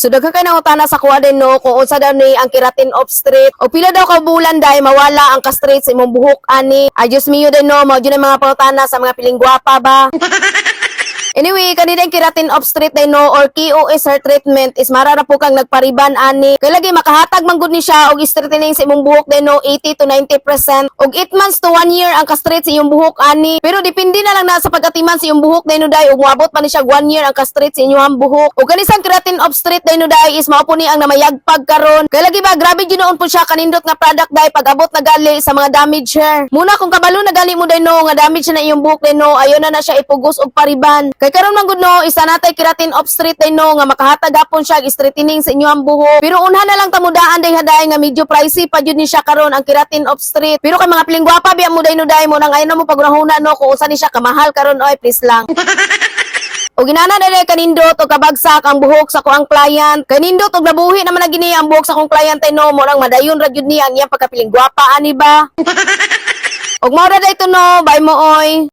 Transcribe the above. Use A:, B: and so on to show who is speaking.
A: So daghan kay nangutana sa kuha din, no, kung unsa daw ni ang keratin off straight o pila daw ka bulan dai mawala ang ka-straight sa imong buhok ani. Ay, Diyos mio din, no, mao jud ang mga pangutana sa mga piling gwapa ba. Anyway, kanina yung keratin off straight day, no, or KOS hair treatment is marara po kang nagpariban ani. Kay lagi makahatag man gud ni siya og straightening sa imong buhok day, no, 80 to 90% og 8 months to 1 year ang ka-straight sa iyong buhok ani. Pero depende na lang na sa pagatiman sa iyong buhok day, no, day ug moabot pa ni siya 1 year ang ka-straight sa inyong buhok. Ug kanisang keratin off straight day, no, day is mao po ni ang namayagpag karon. Kay lagi ba, grabe ginoon po siya kanindot nga product day pag abot na gali sa mga damage hair. Muna kung kabalo na gali mo day, no, nga damage na iyong buhok day, no, ayo na na siya ipugos og pariban. Kay karon man gud, no, isa natay keratin off straight day, no, nga makahatag gapon siya og straightening sa inyong buhok. Pero unha na lang tamudaan day haday nga medyo pricey pa jud ni siya karon ang keratin off straight. Pero kay mga piling gwapa biya mo day, no, day mo nang ayo na mo pagunahuna, no, kung usa ni siya kamahal karon oy, please lang. O ginana na day kanindot og kabagsak ang buhok sa kuang client. Kanindot og nabuhi naman na gini ang buhok sa akong client ay, no, mo nang madayon ra gyud niya ang iyang pagkapiling gwapa ani ba. Og mao ra day to, no, bye mo oy.